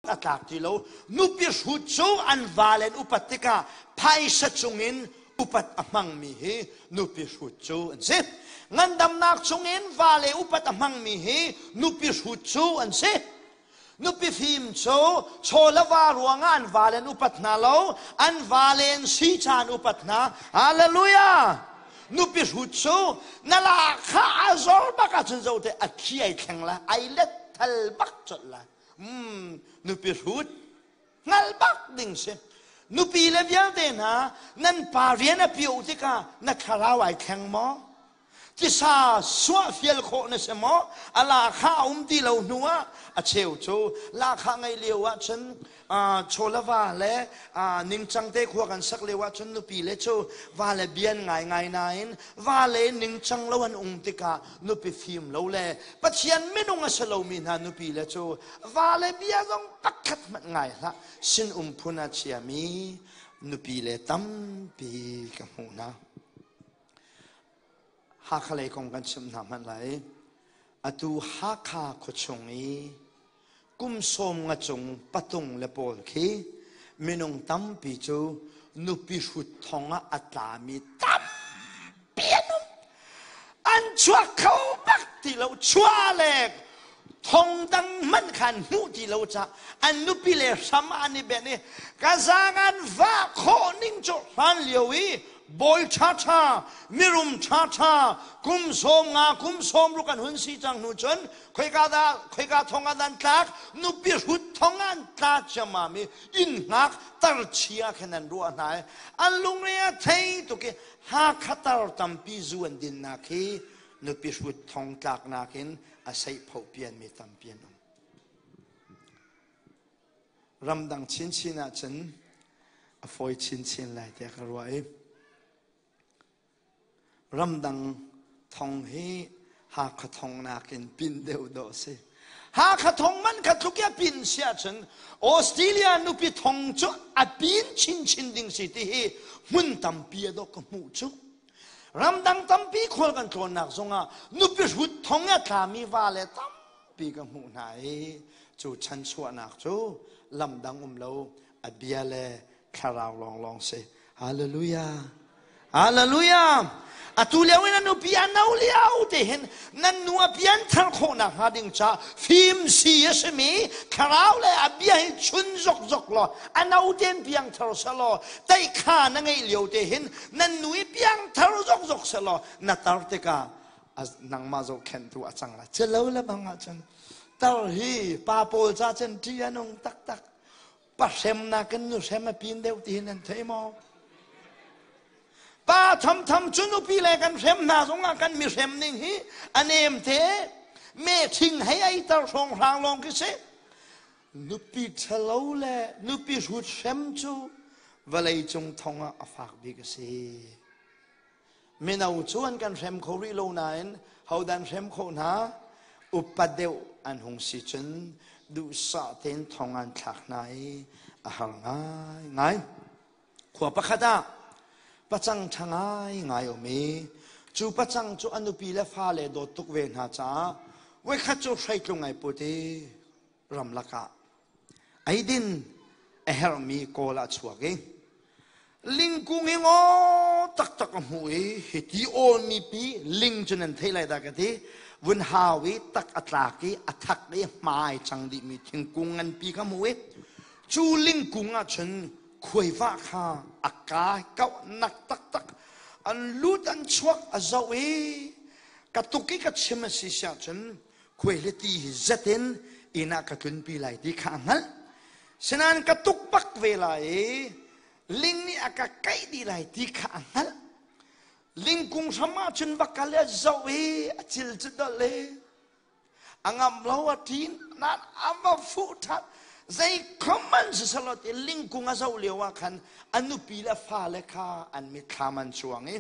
a tlak ti lo. Nupi hrut cu an vale an upat tikah phaisa cungin upat a hmangmi hi nupi hrut cu an si. Ngandamnak chungin vale upat a hmangmi hi nupi hrut cu an si. Nupi fim cu chaw le va ruangah an vale an upat hna lo, an vale an si ca an upat hna. Hallelujah! Nupi hrut cu na la kha a zor bak ahcun zo te a thi ai thleng la, ai let thal bak colh la. Nupi hrut hngal bak ding si. Nupi le vialte hna nan pa rian a pio tikah na thlarau ai thleng maw? Tisa suah fial khawh na si maw? A lakha a um ti lo hnu ah a cheu cu lakha ngei lio ah cun chawlava le ningcang te khua kan sak lio ah cun nupi le cu va le bian ngai ngai nain va le ningcang lo an um tikah nupi fim lo le Pathian minung a si lomi hna nupi le cu va le bia zong pakhat hmanh ngai hlah sin um phun a chiami nupi le tampi ka hmuh hna. Hakha lei kong kan chimh hna hmanh lai. Atu Hakha khuachung i kum sawm nga cung patung le pawl khi minung tampi cu nupi hrut thong ah a tlami tampi an um. An chuak kho bak ti lo. Chuah le thong dang hmanh khan hmuh ti lo ca an nupi le hram an i benh i ka zaang an vah khawh ning cu hlan lio i bawi ṭhaṭha mirum ṭhaṭha kum 50 kum 60 an hun si cang hnu cun khoika dah khoika thong ah dan tlak nupi hrut thong an tla ciammam i inn hngak tarchia khin an ruah hna i an lungre a thei tuk i Hakha tar tampi zu an dinnak hi nupi hrut thong tlaknak in a seihphoh pianmi tampi an um. Ramdang chinchin ahcun a fawi chinchin lai tiah ka ruah i ramdang thong hi Hakha thong nakin pin deuh dawh a si. Hakha thong man kha tluk i a pin si ahcun Australia nupi thong cu a pin chinchin ding si ti hi hmun tampi a dawh ka hmuh cu. Ramdang tampi khual kan tlawnnak zongah nupi hrut thong a tlami va le tam pi ka hmuh hna i cu chanchuahnak cu lamdang um lo a bia le thlarau lawnglawng si. Hallelujah. Hallelujah. Atu lio in a nupi a no lio te hin nan nu a pian thar khawhnak hnga ding ca fim si a simi thlarau le a bia hi chun zokzok law a no ten piang thar selaw teikha na ngeih lio te hin nan nu i piang thar zokzok selaw na tar tikah nangmah zohkhenhtu a cang lai celo le bang ahcun tar hi pa pawl ca cun ṭih a nung taktak pa hremnak in nu hrem a pin deuh ti hin an thei maw pa thamtham cu nupi le kan hrem hna zongah kan mi hrem ning hi a nem te me thing hei ei tar hrawng hrang lawng khi si nupi ṭhalo le nupi hrut hrem cu vawlei cung thong ah a fak bik a si Mino cu an kan hrem kho rih lo nain hodah an hrem khawh hna? Upa deuh an hung si cun duhsah tein thong an thlak hna i a har ngaingai. Khua pakhat ah pacang ṭha ngaingai a um i cu pacang cu a nupi le fale dawt tuk ve hna caah voikhat cu hreitlung ai put i ramlak ah eidin a herhmi kawl ah chuak i lingkung hi ngaw taktak a hmuh i hiti awlmi pi ling cu nan theih lai dah ka ti vun hau i tak a tlak i a thak i hmai cang dihmi thingkung nganpi ka hmuh i cu lingkung ah cun khuaiva kha a ka kauh nak taktak an lut an chuak a zoh i ka tuk i ka chim a si siah cun khuaihliti hi zet in inn ah ka tlunpi lai ti kha a hngalh. Sinain ka tuk bak ve lai i ling nih a ka kaih dih lai ti kha a hngalh. Lingkung hram ah cun va kal i a zoh i a cil cu dolh i a ngamh lo a ṭin nain a va fuh ṭhan. Zei khom man siselaw ti lingkung a zoh lio ah khan a nupi le fale kha an mitthlam an cuang i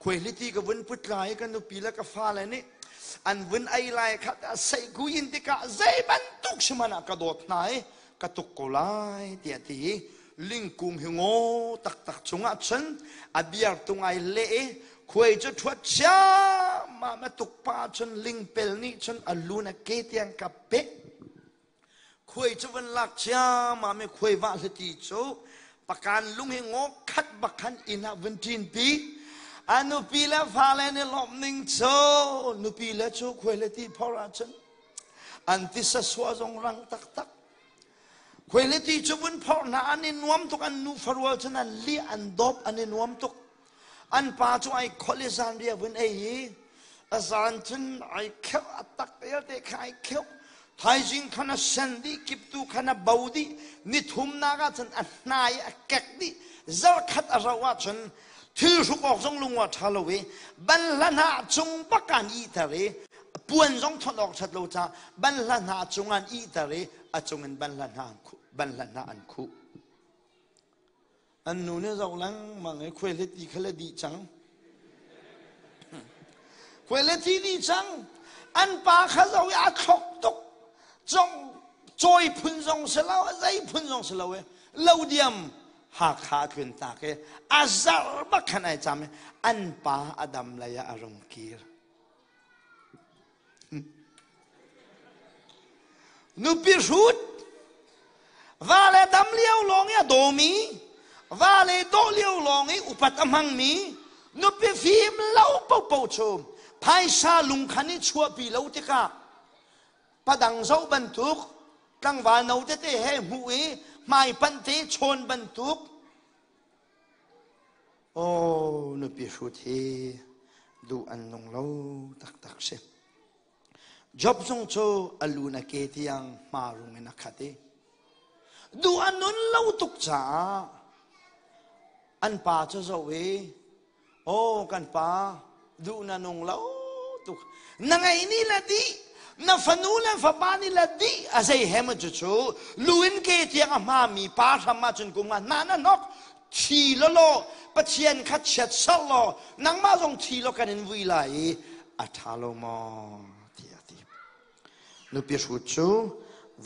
Khuaihliti ka vun put lai i ka nupi le ka fale nih an vun ei lai kha seihku in tikah zei bantuk sihmanh ah ka dawt hna i ka tuk ko lai tiah ti i lingkung hi ngaw taktak cungah cun a biartung ai leh i khuai cu ṭhuat ciammam a tuk pa cun lingpel nih cun a lun a ke tiang ka peh. Khuai cu van lak ciammam i khuai vah hlati cu pakan lung hi ngaw khat bak khan inn ah vun ṭin pi. A nupi le fale nih lawmh ning cu nupi le cu khuai le ti phor ahcun an tisa sua zong rang taktak. Khuai le ti cu vun phor hna an i nuam tuk an nu farual cun an liah an dawp an i nuam tuk. An pa cu ai kholh i zanriah vun ei i a zan cun ai kheuh a tak vialte kha ai kheuh. Thaizing khan a sen dih kiptu khan a bo dih nithumnak ah cun a hnai a kek dih zarkhat a rauh ahcun thil hruk awk zong lung a ṭha lo i banhla hnah cung bak an ihter i puan zong thon awk ṭhat lo caah banhla hnah cung an ihter i a cung in banhla hnah an khuh. An nu nih zoh lengmang i khuaihliti kha le dih cang. Khuaihliti dih cang. An pa kha zoh i a thlok tuk. Cong cawi phun zong si lo, zei phun zong si lo i lo diam Hakha a tlun tak i a zarh bak khan ai cam i an pa a dam lei ah a rung kir. Nupi hrut va le dam lio lawng i a dawmi va le dawh lio lawng i upat a hmangmi nupi fim lo popo cu phaisa lungkhan i chuahpi lo tikah padang zoh bantuk tlangval no tete he hmuh i hmaipanh te chawn bantuk Aw nupi hrut hi duh an nung lo taktak si. Job zong cu a lu na ke tiang hma rung in a khat i duh a nun lo tuk caah an pa cu zoh i Aw kan pa duh na nung lo tuk na ngei ni le dih na fanu le fapa ni le dih a zei he maw cucu lu in ke tiang a hmami pa hram ah cun kum nga hna na hnok thi lo law Pathian kha chiat ser law nangmah zong thi law kan in vui lai i a ṭha lo maw tiah a ti nupi hrut cu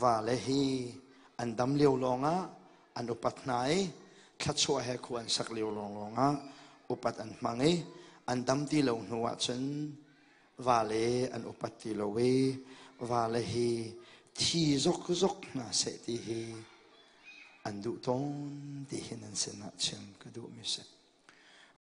va le hi an dam lio lawngah an upat hna i thluachuah he khua an sak lio lawnglawng ah upat an hmang i an dam ti lo hnu ahcun vale an upat ti lo i vale hi thi zokzok hna seh ti hi an duh tawn ti hi nan sinah chim ka duhmi si.